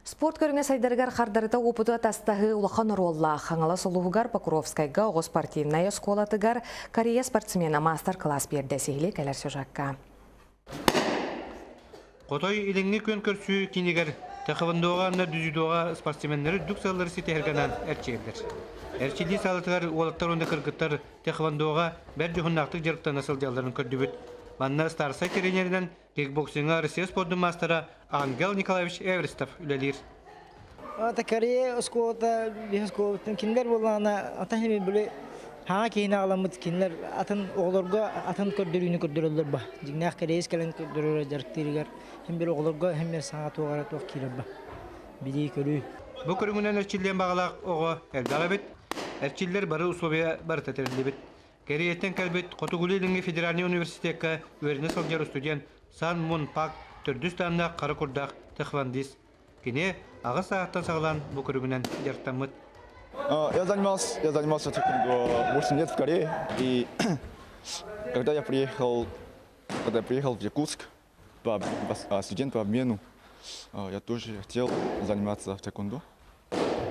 Спорт көрүҥэ сайдарыгар хардарыта уопуту атастаһыы улахан оруоллаах. Хаҥалас улууһугар Покровскайга оҕо спортивнай оскуолатыгар Корея спортсмена маастар-кылаас биэрдэ сиһилии кэлэр сюжекка. Хотой илиҥҥи күөн көрсүү киинигэр тхэквондоҕа уонна дзюдоҕа спортсменнары үрдүк сыаллары ситиһэргэ анаан эрчийэллэр. Эрчиллии саалатыгар уолаттар уонна кыргыттар тхэквондоҕа бэрт дьоһуннаахтык дьарыктана сылдьалларын көрдүбүт. Манна старшай тренеринэн Кикбоксиҥҥа Россия спордун маастара Ангел Николаевич Эверстов үлэлиир. Ата Корея оскуолата биһи оскуолабыттан кинилэр буоллаҕына атын хими били хаҥа киһини аҕаламмыт кинилэр атын оҕолорго атын көрдөрүүнү көрдөрөллөр ба. Дьиҥнээх кэриэс кэлэн көрдөрөр дьарыктыырыгар хим бир оҕолорго хим бир саҥа туох эрэ туох киирэр ба. Билии көрүү. Бу көрүҥүнэн эрчиллиэн баҕалаах оҕо элбэх эбит. Эрчиллэр бары условия барыта тэриллибит. Кэриэйтэн кэлбит Хотугулуу-Илиҥҥи федеральнай университекка үөрэнэ сылдьар устудьуон Сан Мун Пак төрдүс тааннаах хара курдаах тхэквондист. Кини аҕыс сааһыттан саҕалаан бу көрүҥүнэн дьарыктаммыт. Я занимался тэквондо 8 лет в Корее, и когда я приехал в Якутск, студент по обмену, я тоже хотел заниматься тэквондо,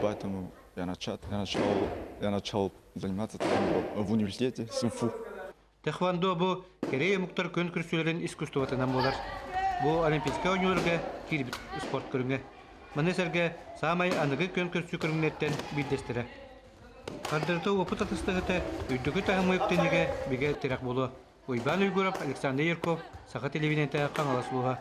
поэтому я начал заниматься тэквондо в университете СУФУ. Тхэквондо бу Корея омуктар күөн көрсүүлэрин искусствотынан буолар. Бу Олимпийскай оонньууларга киирбит спорт көрүҥэ. Маны сэргэ саамай аныгы күөн көрсүү көрүҥнэртэн биирдэстэрэ. Хардарыта уопут атастаһыыта үрдүкү таһымҥа үктэнигэ бигэ тирэх буолуо. Уйбаан Уйгуров, Александр Ярков, Саха телевидениетэ, Хаҥалас улууһа.